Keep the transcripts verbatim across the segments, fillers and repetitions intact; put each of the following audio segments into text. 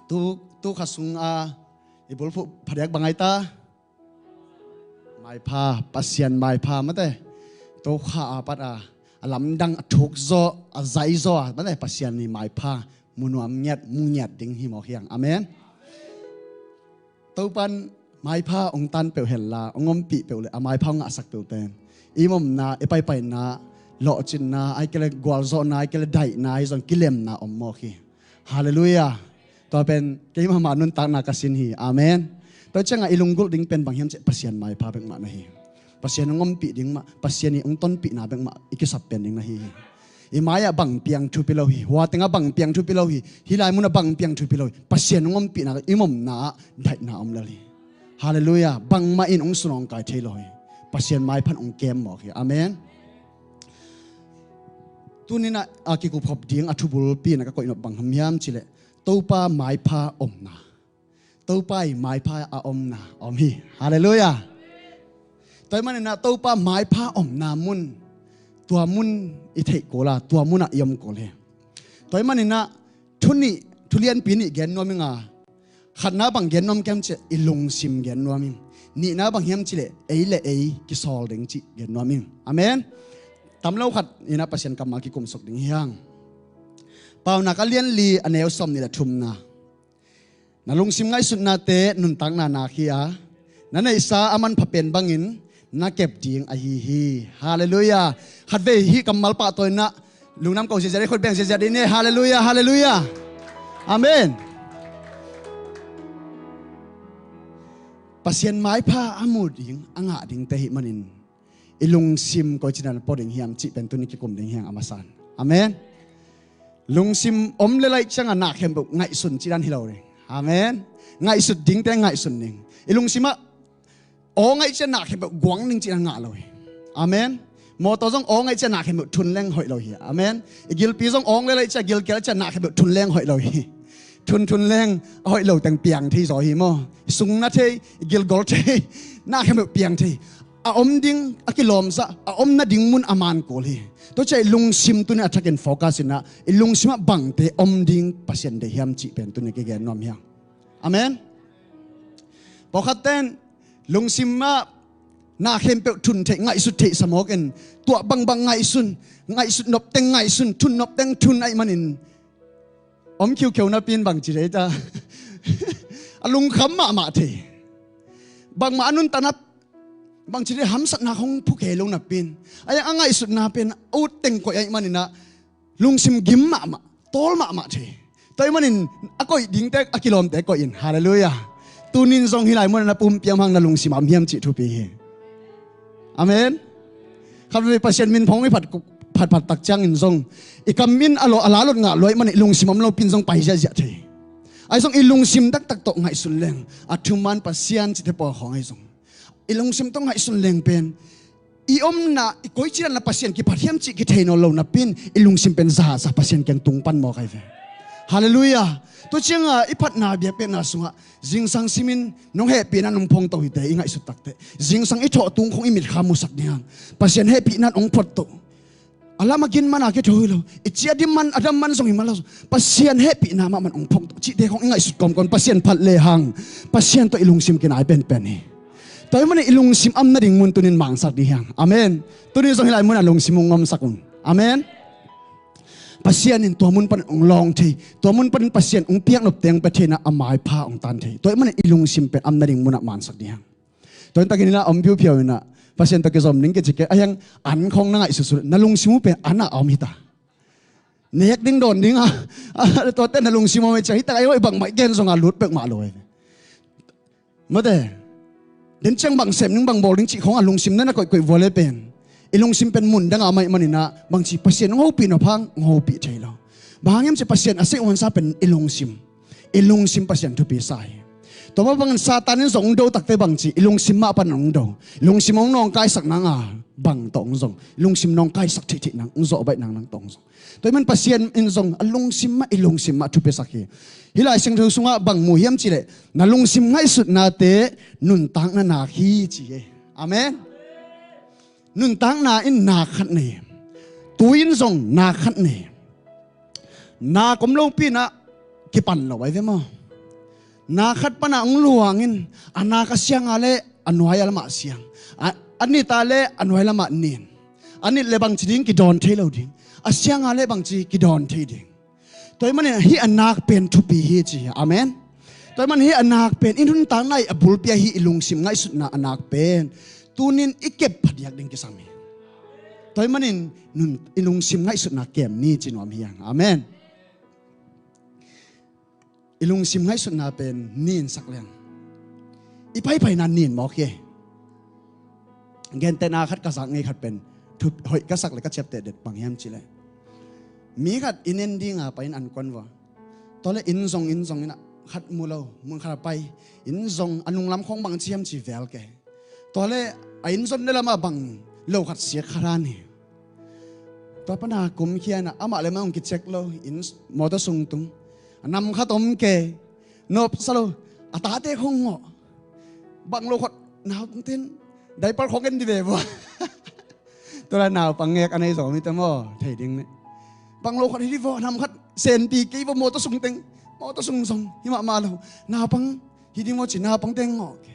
Tu, tu kha sung a i bulphuh phadiak bang ai ta? Maipha, Pasian maipha mate. Tu kha a pat a, a lamdang a thuk zaw, a zai zaw a mate, Pasian i maipha mu nuam ngiat, mu ngiat ding hi mawk hiang. Amen. Topan maipha ong tan peuh henla, ong ompih peuh le a maipha ong ngahsak peuh pen i omna, i paipaina, lawhcinna, ai kele gualzawhna, ai kele daihna, ai zong kilemna om mawk hi. Halleluiah. Tua pen keimah mah nuntakna ka sin hi. Amen. Tua ciangah i lunggulh ding pen bang hiam cih Pasian maipha bek mah na hi. Pasian ong ompih ding mah, Pasian i ong tonpihna bek mah i kisap pen ding na hi hi. I mai-ah bang piang thupi lo hi. Hua tengah bang piang thupi lo hi. Hih lai munah bang piang thupi lo hi. Pasian ong ompihna i omna ah daihna om lel hi. Halleluiah. Bangmah in ong sunawngkai thei lo hi. Pasian maiphan ong kem mawk hi. Amen. Tuninah a kikupkhop ding a thubulpi na ka koihnop bang ham hiam cileh Topa maipha omna. Topa i maipha a omna om hi. Halleluiah. Tua i maninah Topa maipha omna mun, tua mun i theih kula, tua munah i om kul hi. Tua i maninah thunih, thulianpi nih gen nuam inga, khatna bang gen nuam kem cih i lungsim gen nuam ing. Nihna bang hiam cileh ei le ei kisawl ding cih gen nuam ing. Amen. Tamlo khat inah Pasian kammal kikumsuk ding hiang. Paunak a lianli a neu sawm nih le thumna. Na lungsim ngaihsutnate nuntakna nak hi a, na neihsa a manpha pen bangin na kep ding ahi hi. Halleluiah. Khatvei hih kammal pahtawi inah lungdam ko ziahziah dih, khut beng ziahziah dih ni. Halleluiah, halleluiah. Amen. Pasian maipha a mu ding, a ngah dingte hih manin i lungsim koi cinan pua ding hiam cih pen tuni kikum ding hiang a masan. Amen. Lungsim om le laih ciangah na khempeuh ngaihsun cinan hi lo ding. Amen. Ngaihsut dingte ngaihsun ding. I lungsimah aw ngaih ciah na khempeuh guang ding cinan ngah lo hi. Amen. Mawtaw zong aw ngaih ciah na khempeuh thun leng hoih lo hi. Amen. I gilpi zong aw le laih ciah, gilkial ciah na khempeuh thun leng hoih lo hi. Thun thun leng a hoih lo teng piang thei zaw hi maw? I sungna thei, i gilgol thei, na khempeuh piang thei. A om ding a kilawmzah, a om nading mun a man kul hi. Tua ciah i lungsim tuni a thakin focus inah i lungsimah bangte om ding Pasian deih hiam cih pen tuni kigen nuam hiang. Amen. Pawlkhatte in lungsimah na khempeuh thun theih, ngaihsut theih sa mawkin tuah bangbang ngaihsun, ngaihsut nopteng ngaihsun, thun nopteng thun ahih manin om khiukheu napi in bangci thei ta. A lungkham mahmah thei. Bangmah a nuntakna bangci thei, hamsatna hong phu kei lo napi in a yang a ngaihsutna pen a ut teng koih ahih maninah lungsim gim mahmah, tawl mahmah thei. Tua ahih manin a koih dingte a kilawmte koih in. Halleluiah. Tunin zong hih lai munah na pumpi a om hang na lungsim a om hiam cih thupi hi. Amen. Khatvei Pasian min phong i phat, phatphat tak ciangin zong i kam in a law, a la lot ngah lua ahih manin i lungsim om lopi in zong pai ziahziah thei. Ahi zong i lungsim taktak tawh ngaihsun leng a thuman Pasian cihte pawl khawng ahi zong i lungsim tawh ngaihsun leng pen i omna i koi cinan la Pasian kiphat hiam cih kithei nawn lo napi in i lungsim pen zaza Pasian kiang tung pan mawk ahi ve. Halleluiah. Tua ciangah i phatna biakpiakna sungah zingsang simin nong hehpihna nong phongto hite i ngaihsut takte. Zingsang i thawh tung khong i mitkha musak ding hang. Pasian hehpihna nong photto. A lam a gin man a kitho hi lo. I ciah dim man, a dam man zong hi man lo. Pasian hehpihna mahmah nong phongto cihte khong i ngaihsut kawmkawm Pasian phat le hang Pasian tawh i lungsim kinai penpen hi. Tua ahih manin i lungsim am nading mun tunin mangsak ding hiang. Amen. Tunin zong hih lai munah lungsim ung omsak un. Amen. Pasian in tua mun panin ong lawng thei, tua mun panin Pasian ong piaknop teng pia theihna a maipha ong tan thei. Tua ahih manin i lungsim pen am nading munah mansak ding hiang. Tua intakin hila om phiuphiau inah Pasian tawh kizom ding kici kei a hiang an khong na ngaihsutsut na lungsim uh pen an ah a om hita. Nek ding dawn ding a, a, tuate na lungsim om hi ciah hitak a i hoih bangmah i gen zong a lut peuhmah lo hi. Mate, den ciang bang sem ding bang bawl ding cih khong a lungsim na na koihkoih vua le pen i lungsim pen mun dang a om ahih maninah bangci Pasian hong hopih nop hang hong hopih thei lo. Bang hang hiam cih Pasian a seih huansa pen i lungsim, i lungsim Pasian thupi sa hi. Tua mah bangin Satan in zong hong do takte bangci i lungsim mah pan hong do. I lungsim hong nawngkaisak nang a bang tawh hong zong, i lungsim nawngkaisak theihtheih nang hong zawh baih nang nang tawh hong zong. Tua ahih man Pasian in zong a lungsim mah, i lungsim mah thupisak hi. Hih Lai Siangtho sungah bang mu hiam cihleh na lungsim ngaihsutnate nuntakna nak hi ci hi. Amen. Nuntakna in nak khat nei. Tui in zong nak khat nei. Nak om lopi inah kipan lo ahi ve maw? Na khat pana hong luang in, a nak a siang a le a nuai a lamah siang, a, a nit a le a nuai lamah nin, a nit le bangci ding kidawn thei lo ding, a siang a le bangci kidawn thei ding. Tua ahih manin hih a nak pen thupi hi ci hi. Amen. Tua ahih manin hih a nak pen i nuntakna i a bulpi ahi i lungsim ngaihsutna a nak pen tunin i kep phadiak ding kisam hi. Tua ahih manin nun, i lungsim ngaihsutna kem ni ci nuam hi hang. Amen. I lungsim ngaihsutna pen nin sak leng i paipaina nin mawk hi. Gentehna khat ka zak ngei khat pen thu hoih ka sak le ka ciapteh det bang hiam cileh, mi khat inn en dinga pai in an kuan vua. Tua le inn zong inn zong in a khat mu lo, mun khat a pai, inn zong a nunglam khawng bang ci hiam ci vel ke. Tua le a inn zon le lamah bang lo khat siak kha dan hi. Tua pana kum khian a amah le amah hong kicek lo, inn mawtaw sung tung. A nam khat om ke, nopsa lo, a tate khong ngawh. Bang lo khat naupangten diaper khong en di ve vua. Tua la naupang ngek a nei zong mi te maw, thei ding ne. Bang lo khat hi di vua, nam khat senpi kei vua, mawtaw sung teng, mawtaw sung zong hi mahmah lo. Naupang hi ding maw ci naupang teng ngawh ke.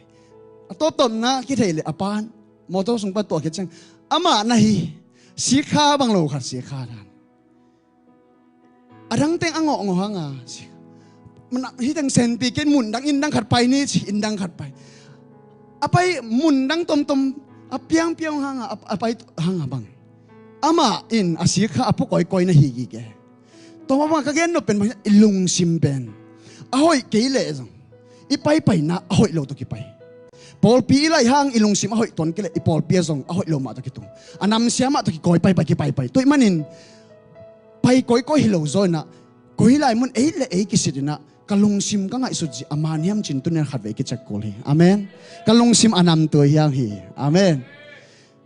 A tawptawpna kithei le a pan mawtaw sung pan tuah khit ciang amah na hi, sikha bang lo khat sikha dan. A dang teng a ngawhngawh hanga, si, mana, hi teng senpi kei mun dang inn dang khat pai ni ci inn dang khat pai. A pai mun dang tomtom a piangpiang hanga, a, a pai hanga bang amah in a sikha a pu kawikawi na hi gige. Tua mah bangah ka gen nop pen bang hiam, i lungsim pen a hoih kei leh zong i paipaina a hoih lo tawh kipai. Pawlpi i laih hang i lungsim a hoih tuan kei leh i pawlpi ah zong a hoih lo mah tawh kitung. A namsia mah tawh kikawi paipai kipaipai. Tua ahih manin pai kawikawi hi lo zaw inah koi lai mun ei le ei kisit inah ka lungsim ka ngaihsut zia a man hiam cin tunian khatvei kicek kul hi. Amen. Ka lungsim a namtua hiang hi. Amen.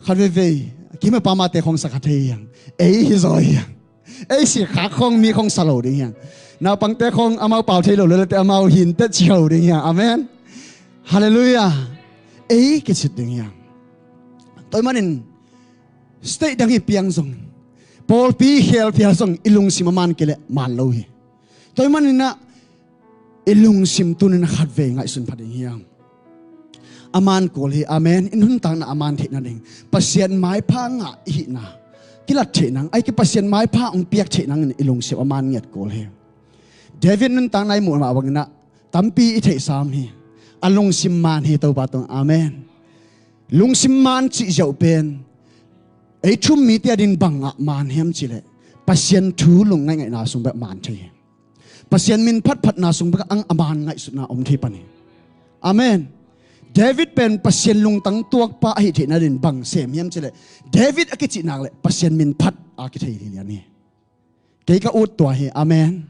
Khat veivei kim a pamate khong sa kha thei hiang. Ei hi zaw hiang. Ei sikhak khong mi khong sa lo ding hiang. Naupangte khong amau pau thei lo lelate amau hinte ci lo ding hiang. Amen. Halleluiah. Ei kicit ding hiang. Tua ahih manin state dang hi piang zong, pawlpi khel phial zong i lungsim a man kei leh man lo hi. Tua ahih maninah i lungsim tunin khatvei ngaihsun pha ding hiam? A man kul hi. Amen. I nuntakna a man theih nading Pasian maipha ngah i hihna kilat theih nang, ai ki Pasian maipha hong piak theih nangin i lungsim a man ngiat kul hi. David nuntakna i muh mah banginah tampi i theihsa om hi. A lungsim man hi Topa tungah. Amen. Lungsim man cih ziau pen ei thu um mite ading bangah man hiam cihleh Pasian thu lungngaih ngaihna sung bek man thei hi. Pasian min phatphatna sung bekah ang a man ngaihsutna om thei pan hi. Amen. David pen Pasian lungtang tuakpa ahi theih nadin bang sem hiam cihleh David a kicih nak leh Pasian min phat a kithei hi lian hi. Kei ka ut tua hi. Amen.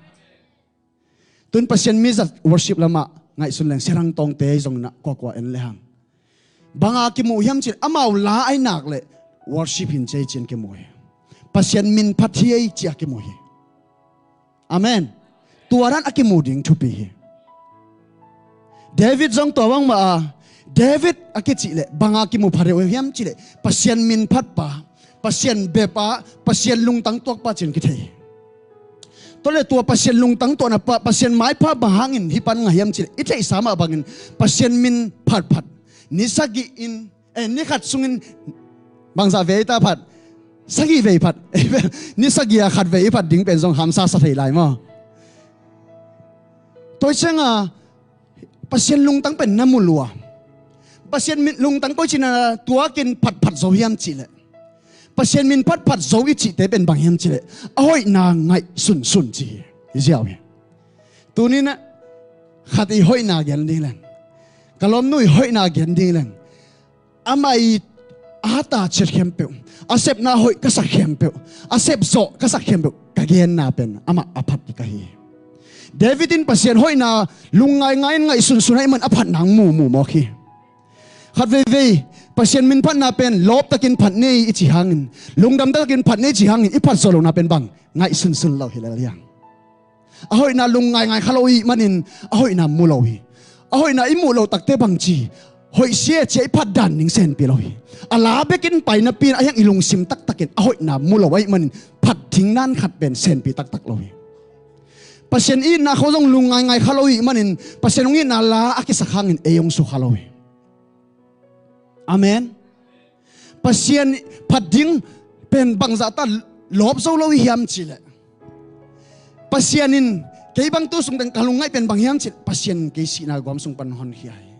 Tun Pasian mi zat worship lamah ngaihsun leng Sia Thang Tawngte zong inah kuakua en le hang banga kimu hiam cihleh amau la ai nak leh worship hin ci ei ci-in kimu hi. Pasian min phat hi ei ci a kimu hi. Amen. Tua dan a kimu ding thupi hi. David zong tua bangmah a, David a kicih leh banga kimu pha deuh hiam cihleh Pasian min phatpa, Pasian bepa, Pasian lungtang tuakpa ci-in kithei hi. Tua leh tua Pasian lungtang tuahna pa, Pasian maipha bang hangin hih pan ngah hiam cihleh i theihsa mah bangin Pasian min phatphat ni sagih in, eh, ni khat sungin bangzah vei ta phat, sagih vei phat. Ni sagih a khat vei i phat ding pen zong hamsa sa thei lai maw? Tua cianga Pasian lungtang pen na mu lua. Pasian min lungtang koi cina tuakin phatphat zo hiam cihleh Pasian min phatphat zo i cihte pen bang hiam cihleh a hoihna ngaih sunsun ci hi. Hi ziau hi. Tuninah khat i hoihna gen ding leng, ka lawmnu i hoihna gen ding leng, amah i a ta ciat khempeuh, a sepna hoih ka sak khempeuh, a sep zawh ka sak khempeuh ka genna pen amah a phat ding ka hi. David in Pasian hoihna lungngaingai in ngaihsunsun ahih man a phat nang mumu mawk hi. Khat veivei Pasian min phatna pen lawptakin phat ni i ci hangin, lungdam takin phat ni i ci hangin i phat zawh lohna pen bang ngaihsunsun lo hi lel hiang. A hoihna lungngaingai kha lo i hih manin a hoihna mu lo hi. A hoihna i muh loh takte bangci hoih sia cia i phat dan ding senpi lo hi. A la bekin pai napi in a hiang i lungsim taktakin a hoihna mu lo ahih manin phat ding nan khat pen senpi taktak lo hi. Pasian itna khawng zong lungngaingai kha lo ih manin Pasian hong itna la a kisak hangin ei hong su kha lo hi. Amen. Pasian phat ding pen bangzah ta lawp zo lo ih hiam cihleh, Pasian in kei bang tu sung teng ka lungngaih pen bang hiam cihleh, Pasian in kei sihna guam sung pan honkhia hi.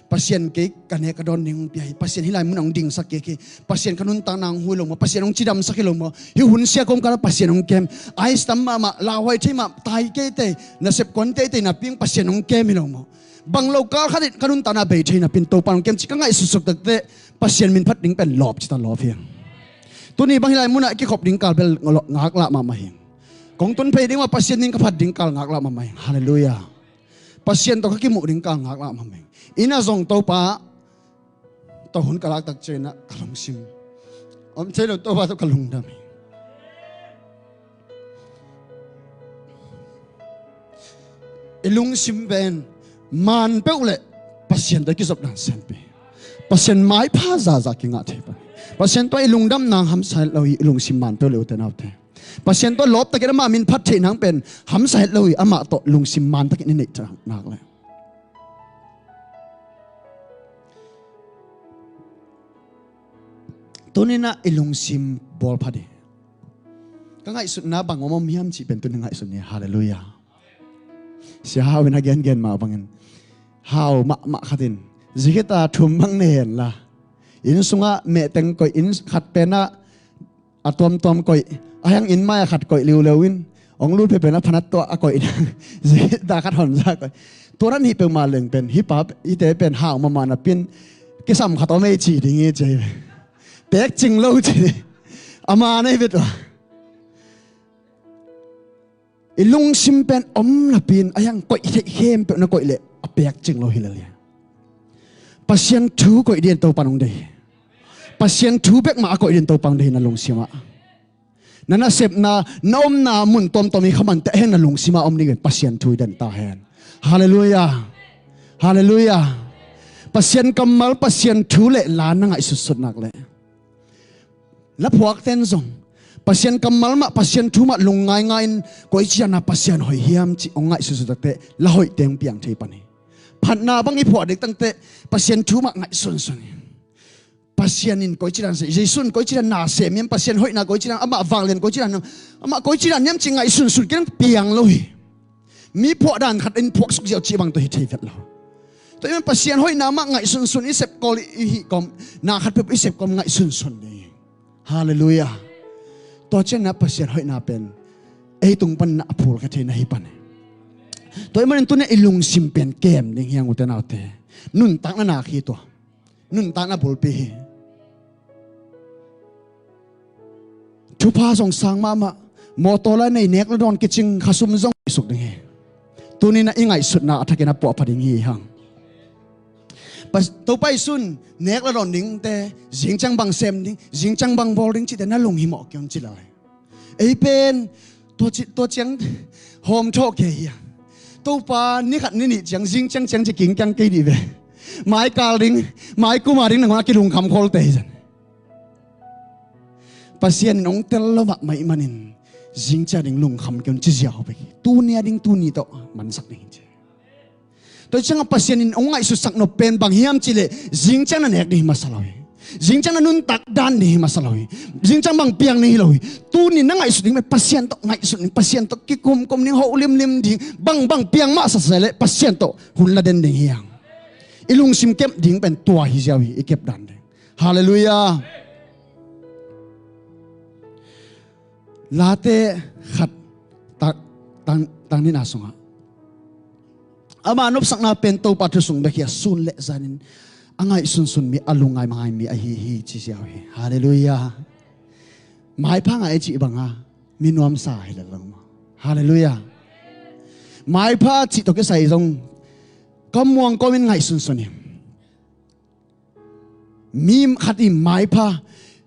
Pasian kei ka nek ka dawn ding hong pia hi. Pasian hih lai munah hong dingsak kik hi. Pasian ka nuntakna hong hui lo maw? Pasian hong cidamsak hi lo maw? Hih hun sia kawmkal ah Pasian hong kem. Ais tam mahmah, lauhuai thei mah, tai kei tei, nasep kuan tei tei napi hong Pasian hong kem hi lo maw? Bang lo kal khat in ka nuntakna bei thei napi in Topa hong kem ci ka ngaihsutsuk takteh Pasian min phat ding pen lawp ci ta lawp hi. Tuni bang hih lai munah kikhop ding kal bel ngaklah mahmah hi. Kong tun phei ding mah Pasian ding ka phat ding kal ngaklah mahmah hi. Halleluiah. Pasian tawh ka kimuh ding kal ngaklah mahmah hi. Inn ah zong Topa tawh hun ka laktak ciangin ah ka lungsim om thei lo, Topa tawh ka lungdam hi. I lungsim pen maan peuh le Pasian tawh i kizop dan sianpi. Pasian maipha zaza kingah thei pan. Pasian tawh i lungdamna hamsa het lo hi, i lungsim maan peuh le ute naute. Pasian tawh lawptakin amah min phat theih nang pen hamsa het lo hi, amah tawh lungsim maan takin i neih nak le. Tuninah i lungsim bawl pha dih. Ka ngaihsutna bang om om hiam cih pen tuni ngaihsut ni. Halleluiah. Sia Hau in a gengen mah bangin, Hau mahmah khatin zikhita thum bang nei henla, inn sungah mehteng koih, inn khat penah a tuamtuam koih, a hiang inn mai a khat koih liuleu in, ong lut phepen a phanat tuah a koih, zikhita khat honza koih. Tua ran hih peuhmah leng pen hih pa hihte pen Hau mahmah napin kisam khat om ei ci ding hi ci. Pek cing lo ci ding. Ama nei bet uh. I lungsim pen om napi in a hiang koih theih khempeuh na koih leh a pek cing lo hi lel hi. Pasian thu koih ding Topa nong deih hi. Pasian thu bek mah a koih ding Topa nong deih hi na lungsim ah. Na nasepna, na omna mun tuamtuam hi kha mah inteh, a hiang na lungsim ah om ding pen Pasian thu hi den ta hen. Halleluiah. Halleluiah. Pasian kammal, Pasian thu le la na ngaihsutsut nak leh, la phuakten zong Pasian kammal mah, Pasian thu mah lungngaingai in, koici dan a Pasian hoih hiam cih hong ngaihsutsut takteh la hoih teng piang thei pan hi. Phatna bang i phuah dek takteh Pasian thu mah ngaihsunsun hi. Pasian in koici dan sem, Jesu in koici dan na sem hiam, Pasian hoihna koici dan, amah vanglian koici dan hiam, amah koici dan hiam cih ngaihsunsun kei dan piang lo hi. Mi phuah dan khat in phuaksuk ziau cih bang tawh hi thei vet lo. Tua ahih man Pasian hoihna mah ngaihsunsun i sep kawm, i hih kawm, na khat peuh i sep kawm ngaihsunsun ding hi. Halleluiah. Tua ciangin ah Pasian hoihna pen ei tung panin ah a phulkhia thei na hi pan hi. Tua ahih manin tuni-ah i lungsim pen kem ding hi hang, ute naute. Nuntakna nak hi tua. Nuntakna bulpi hi. Thupha zong sang mahmah, mawtaw la nei, nek la dawn kicing, khasum zong suk ding hi. Tuni-in ah i ngaihsutna a thakin a puahpha ding hi hang. Pas-, Topa Jesu in nek la dawn dingte, zing ciang bang sem ding, zing ciang bang bawl ding cihte na lunghimawh kei un ci lai. Ei pen tua ci, tua ciang hawm thawh kei hi a. Topa, ni khat ni nih ciang, zing ciang ciang ci kingkiang kei dih ve. Mai kal ding, mai kum a ding nangawn a kilungkham khol te hi zan. Pasian in hong tel lo mahmah ahih manin zing ciang ding lungkham kei un ci ziau bek hi. Tuni a ding tuni tawh mansak ding hi ci. Tua ciangah Pasian in hong ngaihsutsak nop pen bang hiam cihleh, zing ciang na nek ding hi masa lo hi. Zing ciang na nuntak dan ding hi masa lo hi. Zing ciang bang piang ding hi lo hi. Tuni na ngaihsut ding pen Pasian tawh ngaihsut ding, Pasian tawh kikumkum ding, hoh limlim ding, bang bang piang mah sasa leh Pasian tawh hun la den ding hi hang. I lungsim kep ding pen tua hi ziau hi, i kep dan ding. Halleluiah. Late khat tang, tang, tang nihna sungah, ama nopsakna pen Topa thu sung bek hi a, sun le zanin a ngaihsunsun mi, a lungngai mangai mi ahi hi ci ziau hi. Halleluiah. Maipha ngah i cih banga mi nuamsa hi lel lo maw? Halleluiah. Maipha cih tawh kisai zong ka muang kawmin ngaihsunsun hi. Mi khat i maipha,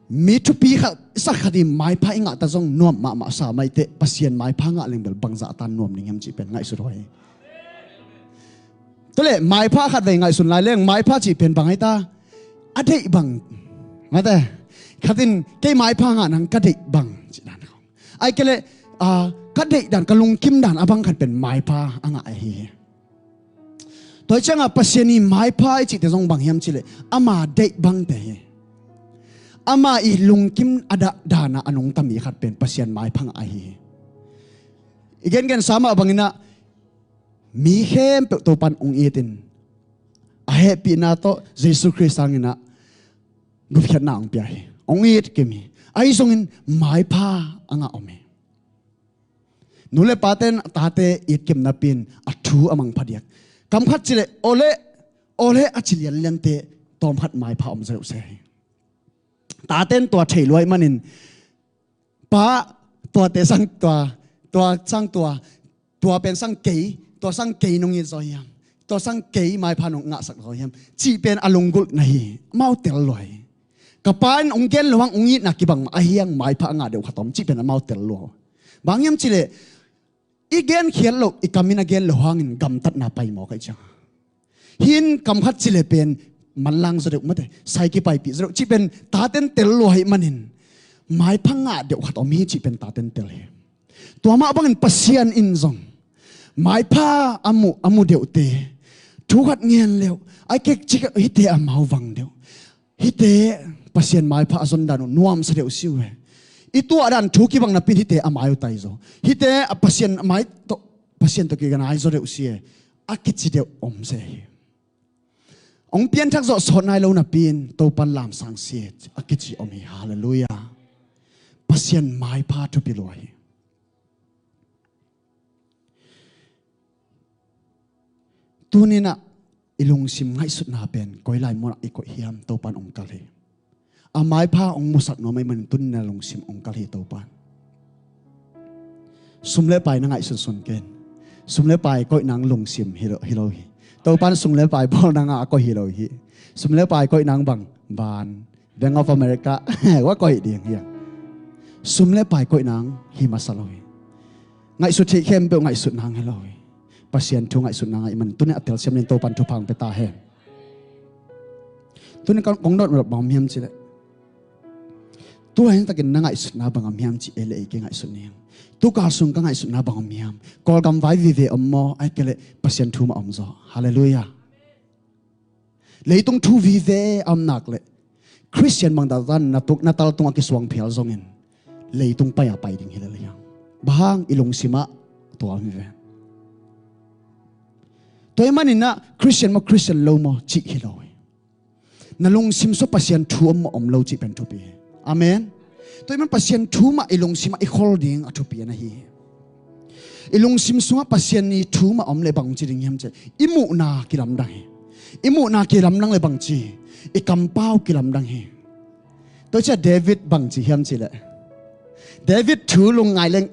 mi thupi khat, sak khat i maipha i ngah ta zong nuam mahmah sa mah i teh, Pasian maipha ngah leng bel bangzah tan nuam ding hiam cih pen ngaihsut huai hi. Tua leh maipha khat vei ngaihsun lai leng maipha cih pen bang hi ta, a deih bang. Mate, khat in kei maipha ngah nang ka deih bang cih dan. Ai kei leh, a, Ka deih dan, ka lungkim dan a bang khat pen maipha a ngah ahi hi. Tua hi ciangah Pasian i maipha i cihte zong bang hiam cihleh ama deih bangte hi. Ama i lungkim a dah danah a nungta mi khat pen Pasian maipha ngah ahi hi. I gengensa mah banginah mi khempeuh Topan hong itin a hehpihna tawh Jesu Khrist sanginah gupkhiatna hong pia hi. Hong it kim hi. Ahi zongin maipha a ngah om hi. Nu le paten a tate it kim napi-in a thu a mangpha diak. Kam khat cileh awleh awleh a ci lianliante tawmkhat maipha om zaw deuh se hi. Taten tua thei luai manin pa, tuate sang tua, tua sang tua, tua pen sang kei, tua sang kei nong it zaw hiam, tua sang kei maipha nong ngahsak zaw hiam cih pen a lunggulh na hi. Amau tel lua hi. Ka pa in hong gen lo hang hong itna kibang mah ahi hang maipha a ngah deuh khat om cih pen amau tel lua. Bang hiam cileh i genkhiat loh, i kam in a gen lo hangin gamtatna pai mawk ahi ciang. Hih in kam khat cileh pen manlang zaw deuh mate, sai kipaipih zaw deuh cih pen taten tel lua hi manin maipha ngah deuh khat om hi cih pen taten tel hi. Tua mah bangin Pasian in zong maipha a mu, a mu deuhte thu khat ngen leuh, a kekcik hite amau vang deuh. Hite Pasian maipha a zon dan uh nuamsa deuh si uh he. I tuah dan thu kibang napi-in hite a mai uh tai zaw. Hite a Pasian mai tawh, Pasian tawh kiganai zaw deuh si e, a kici deuh om se hi. Hong pianthak zawh sawt nai lo napi-in Topan lamsang si e a kici om hi. Halleluiah. Pasian maipha thupi lua hi. Tuninah i lungsim ngaihsutna pen koi lai munah i koih hiam Topan hong kal hi. A maipha hong musak nuam ahih manin tuninah lungsim hong kal hi Topan. Sum le pai na ngaihsunsun ken. Sum le pai koih nang lungsim hi lo, hi lo hi. Topan sum le pai bawl nang a koih hi lo hi. Sum le pai koih nang bang, van, Bank of America, wa koih ding hi a. Sum le pai koih nang hi masa lo hi. Ngaihsut theih khempeuh ngaihsut nang hi lo hi. Pasian thu ngaihsut nang ahih man tunin a telsiam nin Topan thupha hong pia ta hen. Tunin kong dot bang om hiam cileh, tu hentakin na ngaihsutna bang om hiam ci e le ei ke ngaihsut ning. Tu kal sung ka ngaihsutna bang om hiam? Kawlgam vai vive om maw, ai ke le Pasian thu mah om zaw? Halleluiah. Leitung thu vive a om nak le Khristian bangzah zah na tuk na tal tungah kisuang phial zongin leitung pai-a pai ding hi lel hiam? Bang hang? I lungsimah tua om hi ve. Tua ahih maninah Khristian maw Khristian lo maw cih hi lo hi. Na lungsim sua Pasian thu om maw om lo cih pen thupi hi. Amen. Tua ahih man Pasian thu mah i lungsimah i khol ding a thupi a na hi hi. I lungsim sungah Pasian i thu mah om le bangci ding hiam ci, i muhna kilamdang hi. I muhna kilamdang le bangci, i kampau kilamdang hi. Tua cia David bangci hiam cileh, David thu lungngai leng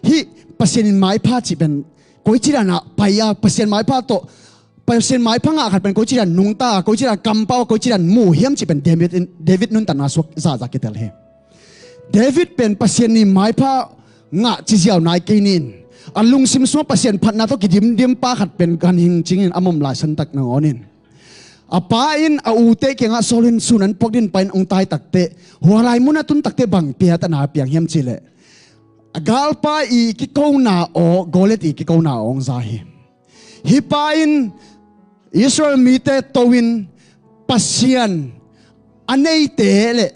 hih Pasian in maipha cih pen koici danah pai-a Pasian maipha tawh, Pasian maipha ngah khat pen koici dan nungta, koici dan kampau, koici dan mu hiam cih pen David in, David nuntakna suak zahzah kitel hi. David pen Pasian i maipha ngah ciziau nai kei nin, a lungsim sungah Pasian phatna tawh kidimdim pa khat pen ganhing cingin a mom lai santak nangawnin, a pa in a ute kiangah Saul in sun an puak din pa in hong tai takteh, hua lai munah tun takteh bang piat a na piang hiam cileh, a galpa i kikona aw, Goliat i kikona aw hong za hi. Hih pa in Israel mite to-in Pasian a neite le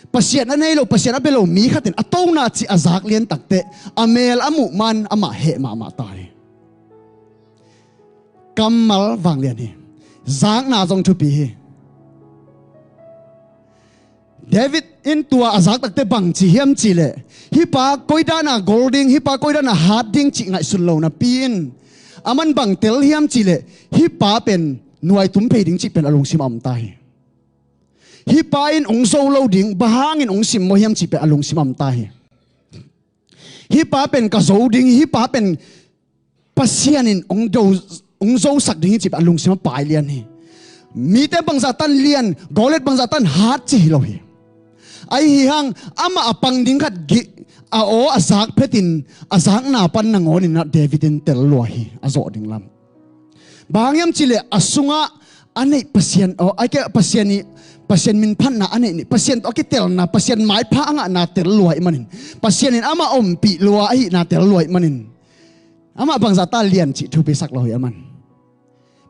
Pasian a nei lo, Pasian a bia lo mi khatin a tona cih a zak lian takteh a mel a muh man amah heh mahmah ta hi. Kammal vanglian hi. Zakna zong thupi hi. David in tua a zak takteh bangci hiam cileh, hih pa koi dana gol ding, hih pa koi dana hat ding cih ngaihsun lo napi-in, aman bang tel hiam cileh, hih pa pen nuai tum phei ding cih pen a lungsim a om ta hi. Hih pa in hong zo lo ding, bang hangin hong sim maw hiam cih pen a lungsim a om ta hi. Hih pa pen ka zo ding, hih pa pen Pasian in hong do, hong zosak ding hi cih pen a lungsim a pai lian hi. Mite bangzah tan lian, Goliat bangzah tan hat cih hi lo hi. Ahi hang amah a pang ding khat gih a aw a zak phetin a zakna pan nangawninah David in tel lua hi, a zawh ding lam. Bang hang hiam cileh a sungah a neih Pasian aw, ai ke Pasian i Pasian min phatna a neih ni, Pasian tawh a kitelna, Pasian maipha a ngahna tel lua ahih manin, Pasian in amah ompih lua ahihna tel lua ahih manin, amah bangzah ta lian cih thupi sak lo hi. Aman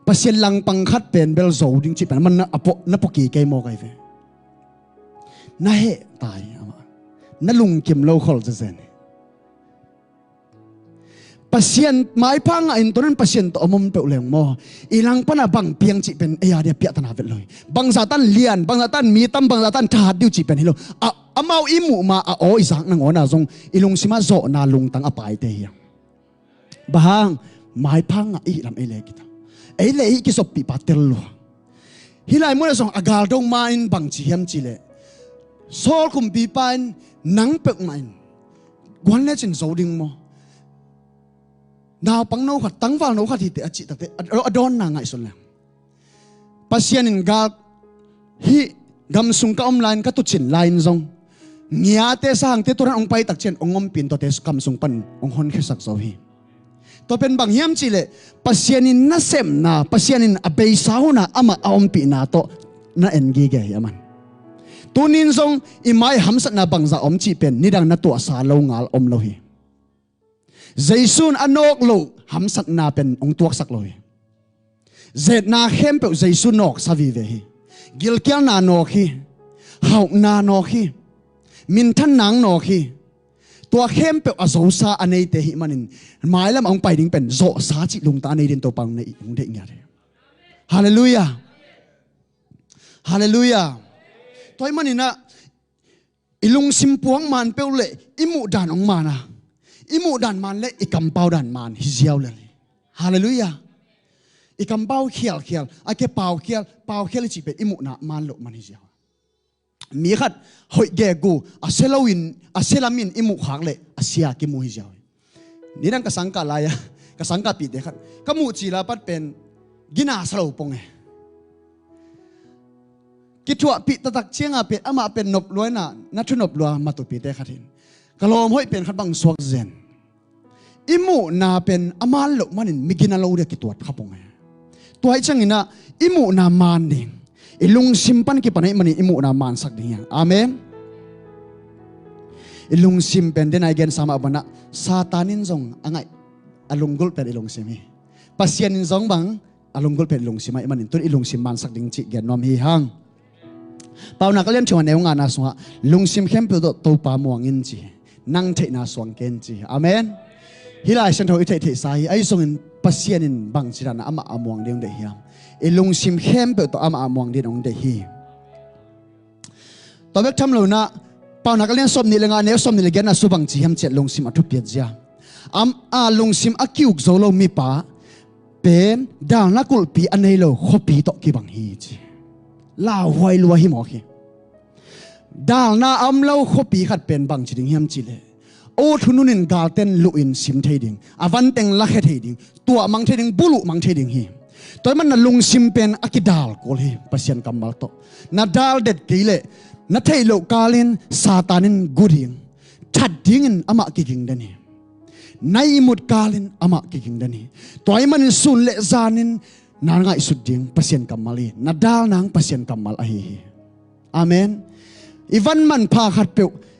Pasian langpang khat pen bel zo ding cih pen aman na, a pua, na pua kei kei maw kai ve. Na heh ta hi amah. Na lungkim lo khol zezen hi. Pasian maipha ngah in tunin Pasian tawh om om peuh leng maw, i langpana bang piang cih pen ei a dia piahtana vet lo hi. Bangzah tan lian, bangzah tan mi tam, bangzah tan thahat diu cih pen hi lo. A, amau i muh ma a aw i zak nangawn a zong i lungsima zawhna lungtang a paite hi. Bang hang? Maipha ngah i hih lam ei le kita, ei le i kizoppih pa tel lua. Hih lai munah zong a gal dong ma in bang ci hiam cih leh, Saul kumpipa in nang peuhmah in guan lecin zo ding maw? Naupang no khat, tangval no khat hi teh a cih takte a, a dawnna ngaihsun leng, Pasian in gal hih gamsung ka om lai-in ka tucin lai-in zong ngiate sangte turan hong pai takcian hong ompih in tuate gamsung pan hong honkhiasak zo hi. Tua pen bang hiam cih leh Pasian in na sepna, Pasian in a beisa huna amah a ompihna tawh na en gige hi aman. Tunin zong i mai hamsatna bangzah om cih pen nidang na tuahsa lo ngal om lo hi. Jesu in a nawk loh hamsatna pen hong tuaksak lo hi. Zetna khempeuh Jesu nawksa vive hi. Gilkialna nawk hi. Hauhna nawk hi. Minthanna nawk hi. Tua khempeuh a zosa a neite hih manin mailam a hong pai ding pen zawhsa cih lungtang a nei din Topa hong deih ngiat hi. Halleluiah. Halleluiah. Tua hih maninah i lungsim puak man peuh le i muh dan hong man a, i muh dan man le i kampau dan man hi ziau lel hi. Halleluiah. I kampau khialkhial, a ke paukhial, paukhial i cih pen i muhna man loh man hi ziau. Mi khat hoih gegu a sia loin, a sia lamin i muh khak le a sia kimu hi ziau hi. Nidang ka sangkah lai-a ka sangkahpihte khat ka muh cila pat pen gina sa lo pong e. Kithuahpih taktak cianga pen amah pen nop lua ina, na thu nop lua matupite khat hin ka lawm hoih pen khat bang suak zen. I muhna pen a man loh manin mi gina lo dia kituat kha pong e. Tua hi cianginah i muhna man ding, i lungsim pan kipan ahih manin i muhna mansak ding hiang. Amen. I lungsim pen dena i gensa mah banah Satan in zong a ngaih, a lunggulh pen i lungsim hi. Pasian in zong bang a lunggulh pen i lungsim ahih manin tun i lungsim mansak ding cih gen nuam hi hang. Paunak a lian thum a neu ngana sungah lungsim khempeuh tawh Topa muang in ci hi. Nang theihna suang ken ci hi. Amen. Hih Lai Siangtho i theihtheihsa hi. Ahi zongin Pasian in bangci dana amah a muang ding hong deih hiam? I lungsim khempeuh tawh amah a muang ding hong deih hi. Tua bek tham lo inah Paunak a lian sawm nih le nga neu sawm nih le giatna sung bang ci hiam ciah lungsim a thupiat zia. Am a lungsim a ki-uk zo lo mipa pen dalna kulhpi a nei lo khuapi tawh kibang hi ci. Lauhuai lua hi mawk hi. Dalna a om lo khuapi khat pen bang ci ding hiam cih leh o thunun in galten luh in sim thei ding, a vanteng lakhia thei ding, tuah mang thei ding, buluh mang thei ding hi. Tua hi man na lungsim pen a kidal kul hi Pasian kammal tawh. Na dal det kei leh na theih loh kalin Satan in gu ding, that dingin amah kiging den hi. Na ihmut kalin amah kiging den hi. Tua hi manin sun le zanin na ngaihsut ding Pasian kammal hi. Na dal nang Pasian kammal ahi hi. Amen. I van manpha khatpeuh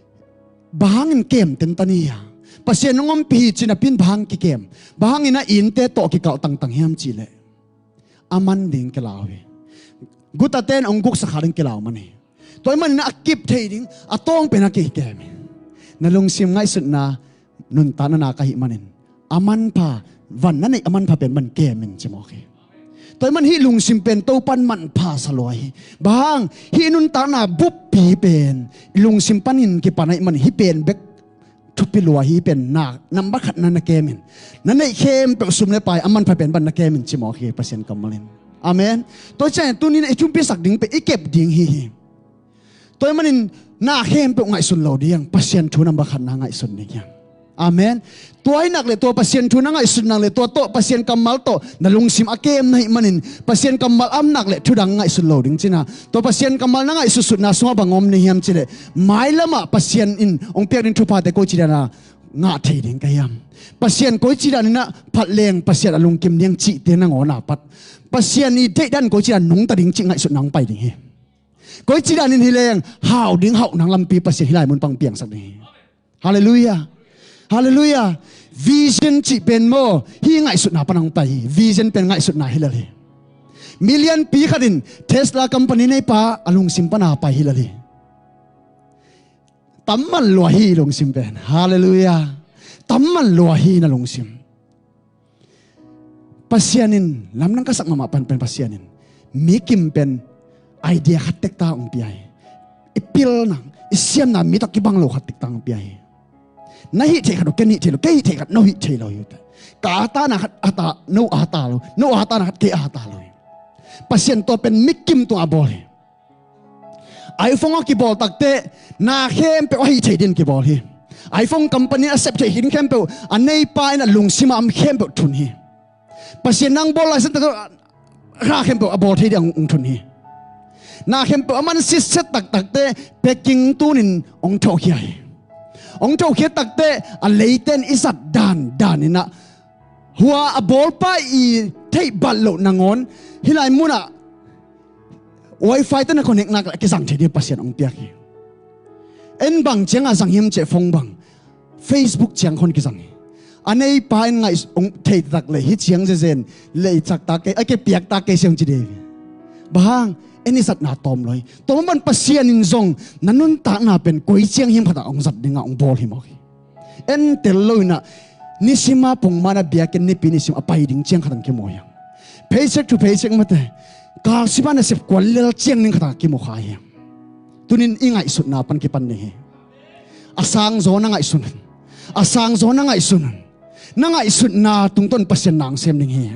bang hangin kem tentan hi a, Pasian hong ompih hi cinapi in bang hang kikem, bang hangin a innte tawh kikalh tangtang hiam cih leh a man ding kilau hi. Gutate in hong guksa kha ding kilau man hi. Tua hi manin a kip thei ding a tawng pen a kikem hi. Na lungsim ngaihsutna nuntakna nak ahih manin a manpha, van na neih a manpha pen man kem in ci mawk hi. Tua hi man hih lungsim pen Topan manpha sa lua hi. Bang hang? Hih nuntakna buppi pen i lungsim panin kipan ahih manin hih pen bek thupi lua hi. Pen na nambat khat na na kem in, na neih khempeuh sum le pai a manpha pen ban na kem in ci mawk hi Pasian kammal in. Amen. Tua ciangin tunin i thupisak ding pen i kep ding hi hi. Tua hi manin na khempeuh ngaihsun lo ding, Pasian thu nambat khat na ngaihsun ding hiam? Amen. Tua hi nak le tua Pasian thu na ngaihsun nak le tua tawh Pasian kammal tawh na lungsim a kem na hih manin Pasian kammal a om nak le thudang ngaihsun lo ding cina. Tua Pasian kammal na ngaihsutsutna sungah bang om ni hiam cih leh mailamah Pasian in hong piak ding thuphate koici dana ngah thei ding ka hiam? Pasian koici daninah phat leng Pasian a lungkim ding cihte nangawn a pat Pasian i deihdan koici dan nungta ding cih ngaihsutna hong pai ding hi. Koici danin hi leng hau ding hauh nang lampi Pasian hih lai mun pan piangsak ding hi. Halleluiah. Halleluiah. Vision cih pen maw, hih ngaihsutna pan hong pai hi. Vision pen ngaihsutna hi lel hi. Milianpi khat in Tesla company neipa a lungsim pan a pai hi lel hi. Tam man lua hi lungsim pen. Halleluiah. Tam man lua hi na lungsim. Pasian in lamdang ka sak mahmah pan pen Pasian in mi kim pen idea khat tektak hong pia hi. I pilna, i siamna mi tawh kibang lo khat tektak hong pia hi. Na hih theih khat uh ken hih thei lo, kei hih theih khat no hih thei lo hi uh teh. Ka a tana khat a ta, no a ta lo, no a tana khat kei a ta lo hi. Pasian tua pen mi kim tungah a bawl hi. iPhone a kibawl takteh na khempeuh a hih thei din kibawl hi. iPhone company a sep theih khin khempeuh a neipa in a lungsim a om khempeuh thun hi. Pasian nang bawl lai san takteh kha khempeuh a bawl thei ding hong thun hi. Na khempeuh a man sitset taktakteh packing tunin hong thawhkhia hi. Hong thawhkhia takteh a leiten i zat dan danin ah hua a bawlpa i theih bat loh nangawn hih lai munah wifi te na connect nak le a kizang thei ding Pasian hong piak hi. En bang ciangah zang hiam cih phone bang, Facebook ciang khawng kizang hi. A neipa in ngaih hong thei tak le hih ciang zezen lei cak ta kei, a ke piak ta kei se hong ci ding hi. Bang hang, en i zatna tawm lo hi. Tua man Pasian in zong na nuntakna pen koi ciang hiam khatah hong zat dingah hong bawl hi mawk hi. En tel lo inah nisima pongmana biakinn nipi nisim a pai ding ciang khatang kimu hiam? Paycheck to paycheck mate, kalsima nasep kuan lel ciang ning khatang kimu kha hiam? Tunin i ngaihsutna pan kipan ding hi. A sangzaw na ngaihsun. A sangzaw na ngaihsun. Na ngaihsutna tungtawn Pasian nang sem ding hi.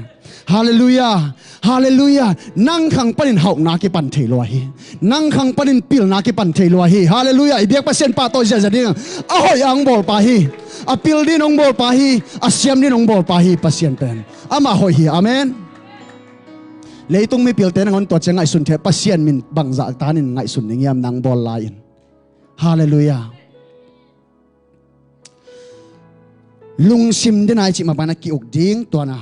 Halleluiah. Halleluiah. Nang khang panin hauhna kipan thei lua hi. Nang khang panin pilna kipan thei lua hi. Halleluiah. I biak Pasian pahtawi ziahziah ding. A hoih a hong bawlpa hi. A pil din hong bawlpa hi. A siam din hong bawlpa hi Pasian pen. Amah hoih hi. Amen. Leitung mipilte nangawn tua ciang ngaihsun thei, Pasian min bangzah tanin ngaihsun ding hiam nang bawl lai-in? Halleluiah. Lungsim dena i cih mah bangin a ki-uk ding tuana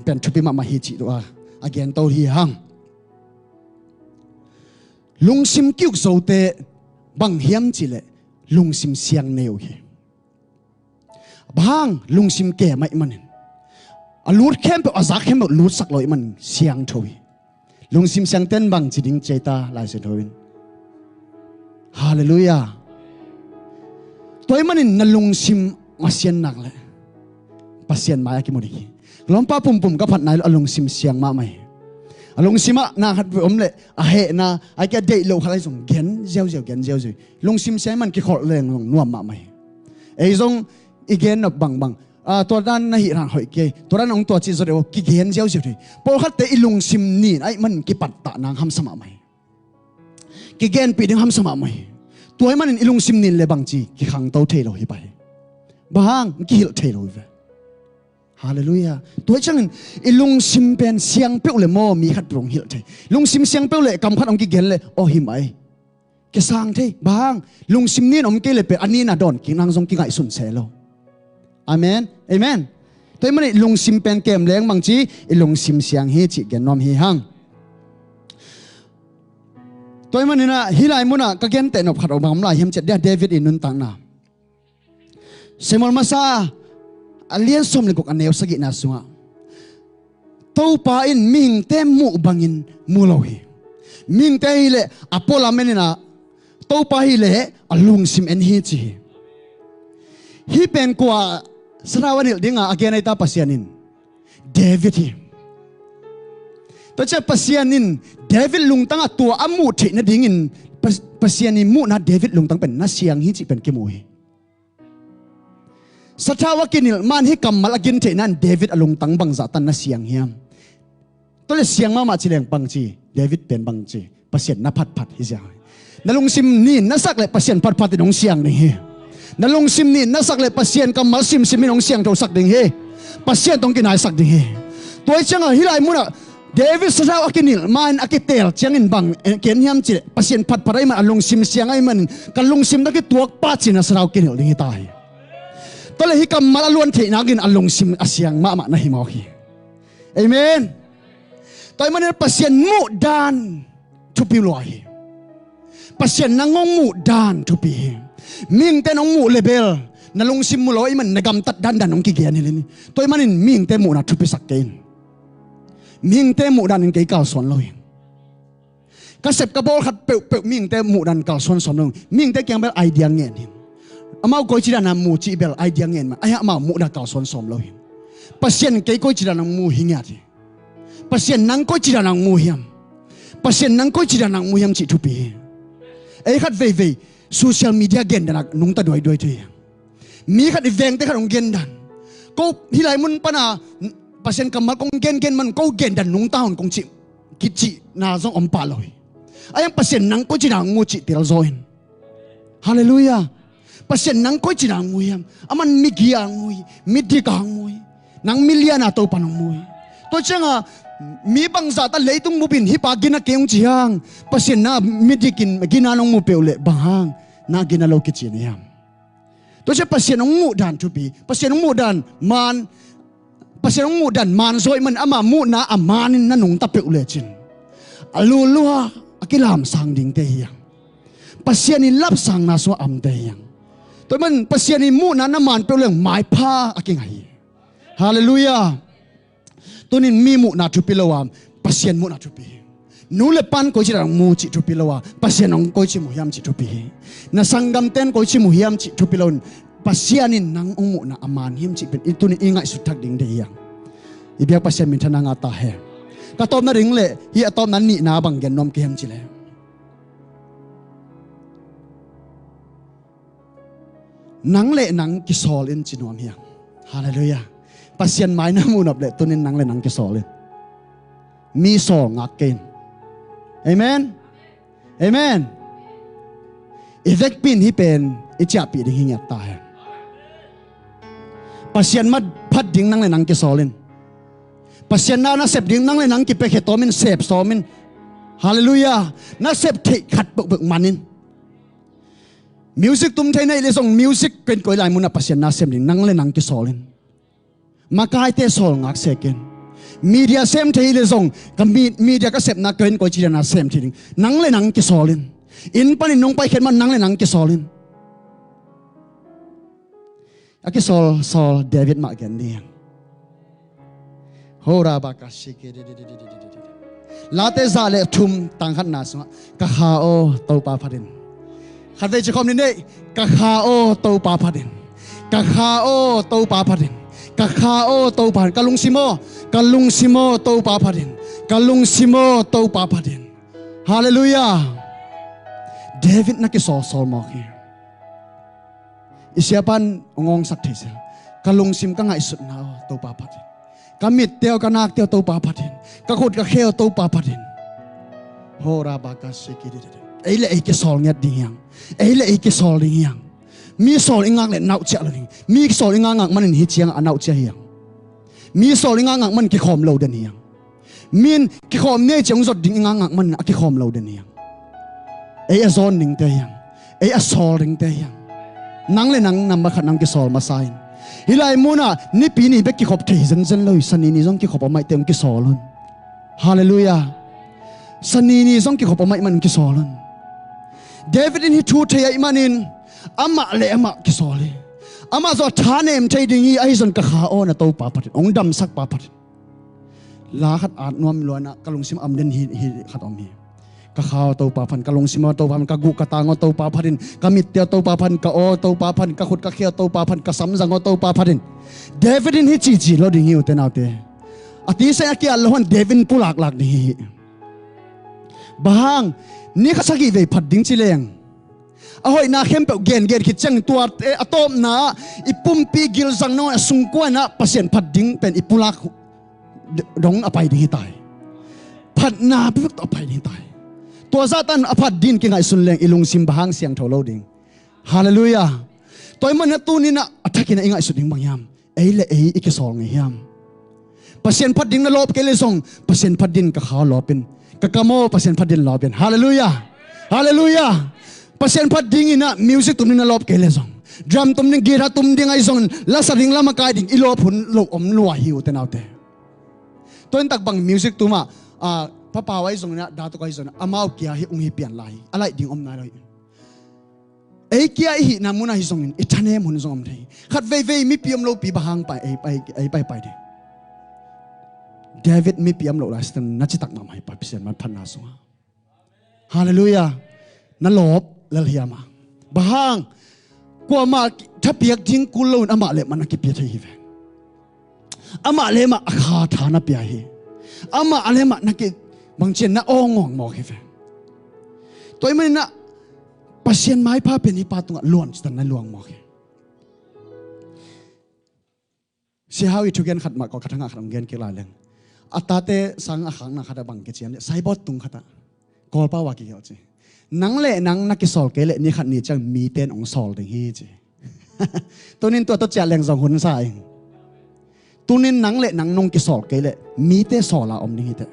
pen thupi mahmah hi cih tua a gento hi hang. Lungsim ki-uk zote bang hiam cihleh lungsim siang nei uh hi. Bang hang, lungsim kem ahih manin a lut khempeuh, a zak khempeuh lutsak lo ahih manin siangtho hi. Lungsim siangten bang ci ding ci ei ta Lai Siangtho in. Halleluiah. Tua ahih manin na lungsim a sian nak leh Pasian mai-ah kimu ding hi. Lawmpa pumpum ka phat nai lo a lungsim siang mahmah hi. A lungsimah na khat om leh a hehna, a kia deih loh khat lai zong gen ziauziau, gen ziauziau. Lungsim siang ahih man kikholh leng zong nuam mahmah hi. Ei zong i gen nop bangbang, a, tua dan na hih hang hoih kei, tua dan hong tua cih zaw deuh, kigen ziauziau thei. Pawlkhatte i lungsim nin ahih man kipattah nang hamsa mahmah hi. Kigenpih ding hamsa mahmah hi. Tua ahih manin i lungsim nin le bangci kikhangto thei lo hi pai. Bang hang, kihilh thei lo hi ve. Halleluiah. Tua hi ciangin i lungsim pen siang peuh le maw mi khat peuh hong hilh thei. Lungsim siang peuh le kam khat hong kigen le aw hi mai. Kisang thei. Bang hang, lungsim nin om kei le pen a nin a dawn kik nang zong kingaihsun se lo. Amen. Amen. Tua ahih manin lungsim pen kem leng bangci i lungsim siang hi cih gen nuam hi hang. Tua ahih manin ah hih lai munah ka genteh nop khat om bang om lai hiam ciah dia David i nuntakna. Samuel masa a lian sawm le guk a neu sagihna sungah Topa in mihingte muh bangin mu lo hi. Mihingte hileh a pualam en inah Topa hileh a lungsim en hi ci hi. Hih pen kua sathau a nilh dinga a gen ei ta Pasian in? David hi. Tua ciah Pasian in David lungtangah tua a muh theih nadingin Pas-, Pasian in muhna David lungtang pen na siang hi cih pen kimu hi. Sathau a kinilh man hih kammal a gin theihna in David a lungtang bangzah tan na siang hiam? Tua le siang mahmah ci leng bangci, David pen bangci, Pasian na phatphat hi ziang. Na lungsim nin na sak le Pasian phatphat in hong siang ding hi. Na lungsim nin na sak le Pasian kammal simsim in hong siangthosak ding hi. Pasian tawh hong kinaisak ding hi. Tua hi ciangah hih lai munah David sathau a kinilh man a kiteel ciangin bang, eh, ken hiam cih leh Pasian phatphat ahih man a lungsim siang ahih manin ka lungsim na kituak pah cin a sathau kinilh ding hi ta hi. Tua le hih kammal a luan theih nakin a lungsim a siang mahmah na hi mawk hi. Amen. Tua ahih manin Pasian muh dan thupi lua hi. Pasian nang hong muh dan thupi hi. Mihingte nang muh le bel na lungsim mu lo ahih man na gamtat dandan hong kigen hi lini. Tua ahih manin mihingte muhna thupisak kei in. Mihingte muh danin kei kalsuan lo hi. Ka sep ka bawl khat peuhpeuh mihingte muh dan kalsuan sawm lo hi. Mihingte kiang bel idea ngen hi. Amau koici dana mu cih bel idea ngen mah, ahi amau muh dan kalsuan sawm lo hi. Pasian kei koici dana mu hi ngiat hi. Pasian nang koici dana mu hiam? Pasian nang koici dana mu hiam cih thupi hi. Ei khat veivei social media gen dana nungta duaiduai thei hi. Mi khat i vengte khat hong gen dan, ko hih lai mun pana Pasian kammal kong gengen man ko gen dan nungta hon kong cih kicihna zong om pah lo hi. Ahi hang Pasian nang koici dana mu cih telzaw in. Halleluiah. Pasian nang koici dana mu hiam? Aman migia mu hi, midik a mu hi. Nang miliana Topa nang mu hi. Tua cianga mi bangzah ta leitung bupin hih pa gina kei hong ci hang, Pasian na midikin gina nong mu peuh leh bang hang na gina lo kici na hiam? Tua cia Pasian hong muh dan thupi. Pasian hong muh dan maan, Pasian hong muh dan maan zaw ahih man ama muhna a maanin na nungta peuh lecin a lulua a kilamsang dingte hi hang. Pasian i lapsangna sungah amte hi hang. Tua ahih man Pasian i muhna na maan peuh leng maipha a kingai hi. Halleluiah. Tunin mi muhna thupi lo a, Pasian muhna thupi hi. Nu le pan koici dana mu cih thupi lo a, Pasian hong koici mu hiam cih thupi hi. Na sanggamten koici mu hiam cih thupi lo in, Pasian in nang hong muhna a maan hiam cih pen i tunin i ngaihsut thak ding deih hi hang. I biak Pasian minthanna ngah ta hen. Ka tawpna ding le hih a tawpna nihna bang gen nuam ka hiam cih leh, nang le nang kisawl in ci nuam hi hang. Halleluiah. Pasian mai na muhnop le tunin nang le nang kisawl in. Mi sawl ngak kei in. Amen. Amen. I vekpi in hih pen i ciahpih ding hi ngiat ta hen. Pasian mat phat ding nang le nang kisawl in. Pasian na na sep ding nang le nang kipiakhia tawmin sep sawmin. Halleluiah. Na sep theih khat peuhpeuh man in. Music tum thei na hih leh zong music ken koi lai munah Pasian na sem ding nang le nang kisawl in. Makaite sawl ngak sek in. Media sem thei hih leh zong ka mi-, media ka sepna ken koici dana sem thei ding nang le nang kisawl in. Inn panin nong paikhiat man nang le nang kisawl in. A kisawl sawl David mah gen ding. Hora baka siki. Late za le thum tang khatna sungah, ka kha aw Topa phat in. Khatvei ci khawm ni nei. Ka kha aw Topa phat in. Ka kha aw Topa phat in. Ka kha aw Topa phat in. Ka lungsim aw, ka lungsim aw Topa phat in. Ka lungsim aw Topa phat in. Halleluiah. David na kisawlsawl mawk hi. I siapan ngawngsak thei sel. Ka lungsim ka ngaihsutna aw Topa phat in. Ka mitte aw ka nakte aw Topa phat in. Ka khut ka khe aw Topa phat in. Hora baka siki di di di. Ei le ei kisawl ngiat ding hi hang. Ei le ei kisawl ding hi hang. Mi sawl i ngak le nauhciah lo ding. Mi sawl i ngakngak manin hih ciangah a nauhciah hi hang. Mi sawl i ngakngak man kikhawm lo den hi hang. Min kikhawm nei ci hong zot ding i ngakngak man a kikhawm lo den hi hang. Ei a zawn dingte hi hang. Ei a sawl dingte hi hang. Nang le nang nambat khat nang kisawl masa in. Hih lai munah nipi ni bek kikhop thei zenzen lo hi. Sani ni zong kikhop a maihte hong kisawl un. Halleluiah. Sani ni zong kikhop a maih man hong kisawl un. David in hih thu thei ahih manin amah le amah kisawl hi. Amah zawh a thanem thei ding hi. Ahi zong ka kha aw na Topa phat in. Hong damsak pa phat in. La khat at nuam luanah ka lungsim am den hi, hi khat om hi. Ka kha aw Topa phat in, ka lungsim aw Topa phat in, ka guh ka tang aw Topa phat in, ka mitte aw Topa phat in, ka aw Topa phat in, ka khut ka khe aw Topa phat in, ka samzang aw Topa phat in. David in hih cici lo ding hi ute naute. A tisa a kiat lo hon David in pulaklak ding hi. Bang hang, ni kha sagih vei phat ding ci leng. A hoihna khempeuh gengen khit ciang tuate a tawpna i pumpi gilzang nong a sungkuanah Pasian phat ding pen i pulak dong a pai ding hi tai. Phatna bek tawh a pai ding hi tai. Tua zahtan a phat ding kingaihsun leng i lungsim bang hang siangtho lo ding. Halleluiah. Tua ahih manin a tuninah a thakinah i ngaihsut ding bang hiam? Ei le ei i kisawl ngei hiam? Pasian phat ding na lawp kei le zong Pasian phat ding ka kha aw lawp in. Ka kam aw Pasian phat ding lawp in. Halleluiah. Halleluiah. Pasian phat dinginah music tum ding na lawp kei le zong, drum tum ding, guitar tum ding ahi zongin lasa ding lama kai ding i lawp hun lo om lua hi ute naute. Tua in tak bang music tumah, ah, Papa uh ahi zongin ah, da tuk ahi zongin ah, amau kia hi ung hi pian lai hi. A laih ding om nai lo hi. Ei kia i hihna munah hi zongin i thanem hun zong om thei hi. Khat veivei mipi om lopi bang hang pai, ei pai, ei paipai ding. David mipi om lo lai sitan na citak mahmah hi pa Pasian maphatna sungah. Halleluiah. Na lawp lel hiam a? Bang hang? Kuamah thapiak ding kul loin amah le mah na kipia thei hi ve. Amah le mah a kha tha na pia hi. Amah le mah na ki bangcian na awngawng mawk hi ve. Tua ahih manin ah Pasian maipha pen hi pa tungah luan citan na luang mawk hi. Sihau i thugen khat mah ko khat hangah khat hong gen kik lai leng. A tate sang a khakna khat a bang kician le saibawt tung khat ah Kawlpau a kigelh ci. Nang le nang na kisawl kei leh ni khat ni ciang mite in hong sawl ding hi ci. Tunin tua tawh ciah leng zong hun sa ing. Tunin nang le nang nong kisawl kei leh mite sawl a om ding hi teh.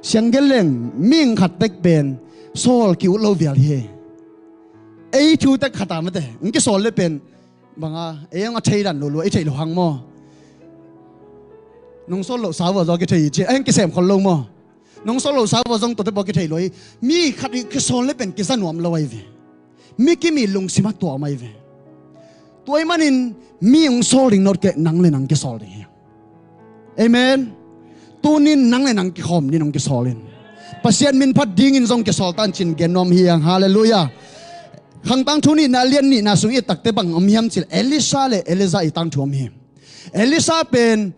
Siang gen leng mihing khat tek pen sawl ki-ut lo vial hi. Ei thu tek khat a mate hong kisawl le pen banga ei hong a thei dan lulua ei theih lo hang maw? Nong sawl loh sau vua zaw kithei hi ci ei hong kisem khol lo maw? Nong sawl loh sau vua zong tuate pawl kithei lo hi. Mi khat i kisawl le pen kiza nuam lo ahi ve. Mi kimi lungsim a tuam ahi ve. Tua ahih manin mi hong sawl ding nawt kei nang le nang kisawl ding hi. Amen. Tunin nang le nang kikhawm ding hong kisawl in. Pasian min phat dingin zong kisawl tancin gen nuam hi ang. Halleluiah. Khang tangthu nihna lian nihna sung i takte bang om hiam cih leh Elisha le Elijah i tangthu om hi. Elisha pen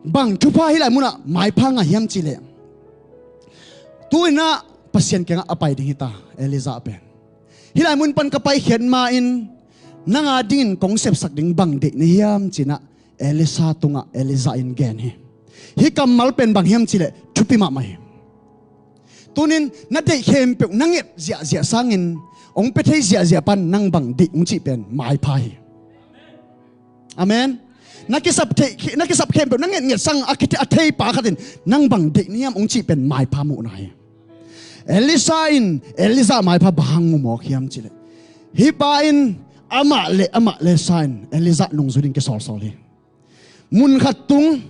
bang thupha hih lai munah maipha ngah hiam cih leh tu-in ah Pasian kiangah a pai ding hi ta. Elijah pen hih lai mun pan ka paikhiat ma-in nang a dingin kong sepsak ding bang deih na hiam ci-in ah Elisha tungah Elijah in gen hi. Hih kammal pen bang hiam cih leh thupi mahmah hi. Tunin na deih khempeuh na nget ziahziah sangin hong pia thei ziahziah pan nang bang deih hong cih pen maipha hi. Amen. Na kisap thei, na kisap khempeuh na ngetnget sang a kithei, a thei pa khatin nang bang deih na hiam hong cih pen maipha muhna hi. Elisha in Elijah maipha bang hang mu mawk hiam cih leh hih pa in amah le amah le sa in Elijah nungzui ding kisawlsawl hi. Mun khat tung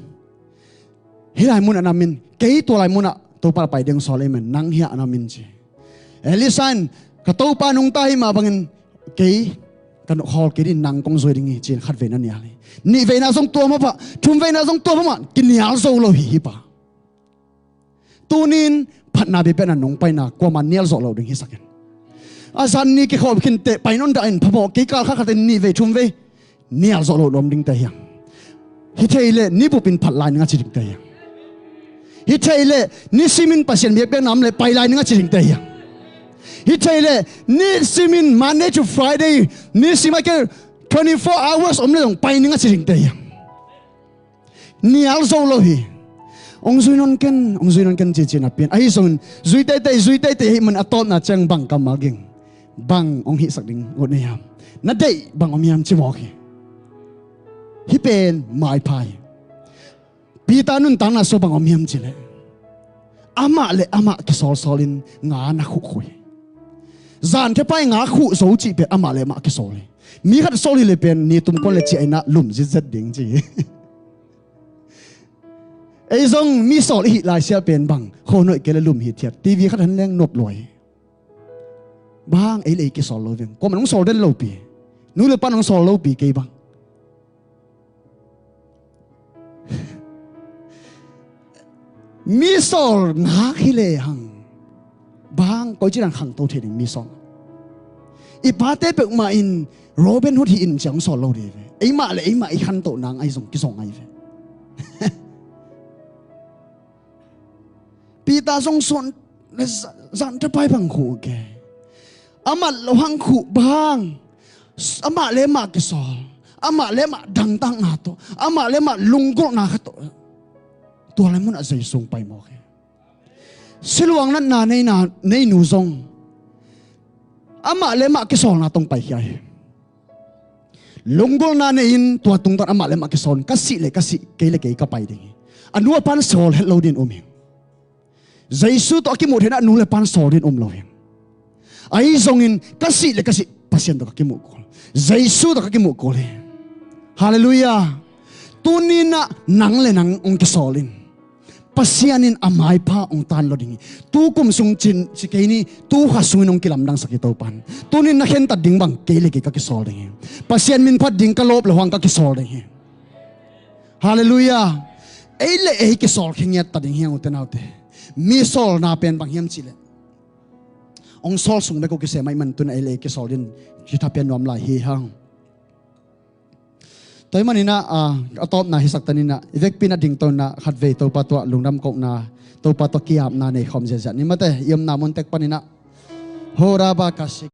hih lai mun a nam in kei tua lai munah Topa a pai ding sawl ei men nang hiah a nam in ci. Elisha in ka Topa nungta hi mah bangin kei ka khawl kei ding nang kong zui ding hi ci-in khat vei na nial hi. Nih veina zong tua mah pah, thum veina zong tua mah pah, kinial zo lo hi hih pa. Tunin phatna biakpiakna nong paina kuamah nial zawh lo ding hisak in. A zan ni kikhawm khin teh pai nawn dah in phamawh kei kal khat khat in nih vei thum vei nial zawh lo nuam dingte hiang. Hi thei leh ni bup in phat lai ning a ci dingte hiang. Hi thei leh ni simin Pasian biakpiakna om leh pai lai ning a ci dingte hiang. Hi thei leh ni simin Monday to Friday ni sim a kei twenty four hours om leh zong pai ning a ci dingte hiang. Nial zo lo hi. Hong zui nawn ken, hong zui nawn ken cici napi in ahi zongin zui teitei, zui teitei hi man a tawpna ciang bang kammal ging, bang hong hihsak ding ut na hiam? Na deih bang om hiam ci mawk hi. Hih pen maipha hi. Peter nuntakna sua bang om hiam ci leh amah le amah kisawlsawl in nga na khuhkhuh hi. Zan thepai nga khuh zo cih pen amah le amah kisawl hi. Mi khat sawl hi le pen ni tum kuan le ciah in ah lum zitzet ding ci hi. Ei zong mi sawl i hih laisiah pen bang khawnoih kei le lum hithiat TV khat hen leng nop luai. Bang ei le ei kisawl lo veng kuaman hong sawl den lopi. Nu le pan hong sawl lopi kei bang. Mi sawl ngak hi le hang bang koi ci dan khangto thei ding mi sawl. I pate peuhmah in Robin Hood hi in ciang sawl lo ding ve. Eimah le eimah i khantoh nang ahi zong kizong ahi ve. Peter zong suan le zan thepai bang khuh ke. A mat lo hang khuh bang. Amah le mah kisawl. Amah le mah dangtakna tawh. Amah le mah lunggulhna khat tawh. Tua le munah Jesu hong pai mawk hi. Siluang natna neina neinu zong amah le mah kisawlna tawh hong paikhia hi. Lunggulhna nei-in tua tungtawn amah le mah kisawl in ka sih le ka sih kei le kei ka pai ding hi. A nu a pan sawl het lo dingin um hi. Jesu tawh a kimuh theihna a nu le pan sawl dingin um lo hi. Ahi zongin ka sih le ka sih Pasian tawh ka kimuh kul. Jesu tawh ka kimuh kul hi. Halleluiah. Tuninah nang le nang hong kisawl in. Pasian in a maipha hong tan lo ding hi. Tu kum sung cin ci kei ni, tu kha sungin hong kilamdangsak hi Topan. Tunin na khentat ding bang kei le kei ka kisawl ding hi. Pasian min phat ding ka lawp lo hang ka kisawl ding hi. Halleluiah. Ei le ei kisawl khe ngiat ta ding hi hang ute naute. Mi sawlna pen bang hiam cih leh hong sawl sung bek uh kisem ahih man tun ei le ei kisawl ding kitha pia nuam lai hi hang. Tua ahih maninah a tawpna hisak taninah i vekpi inah dingto inah khatvei Topa tuah lungdam kohna, Topa tuah ki-apna nei khawm ziahziah ni mate. I omna mun tek paninah Horaba ka sik